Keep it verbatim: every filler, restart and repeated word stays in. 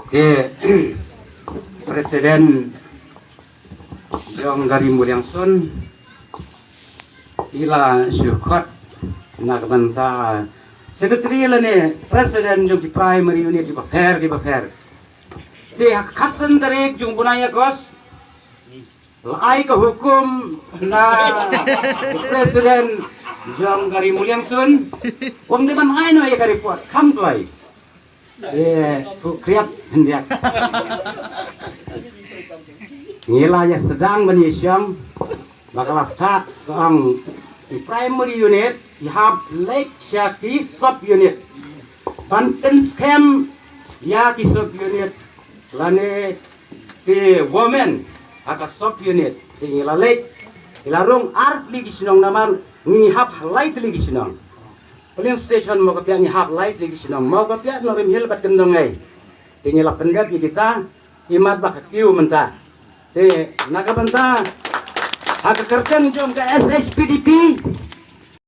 Te President jong ka Ri Muliangsun i la shu khot na ka bynta Secretary lane President jong ki Primary Unit kiba pher kiba pher. Te ha ka khatsan tarik jong u bnai August la ai ka hukum na President jong ka Ri Muliangsun, ym dei ban ai noh ïa ka report, kham kloi. Ïa, u kriat hyndiat. Ngi la ïa sdang ban ïa shong ba ka la start ka ong i Primary Unit i hap leit sha ki Sub Unit ban pynskhem ïa ki Sub Unit lane ki women ha ka Sub Unit. Te ngi la leit, ngi la rung ar tylli ki shnong namar ngi hap lai tylli ki shnong. Polling station Mawkapyak ngi hap lai tylli ki shnong, Mawkapyak, Nongrimhil bad Kyndongei. Te ngi la pyndep ïa kita, imat ba ka kiew mynta. Te na ka bynta ha ka kyrteng jong ka S H P D P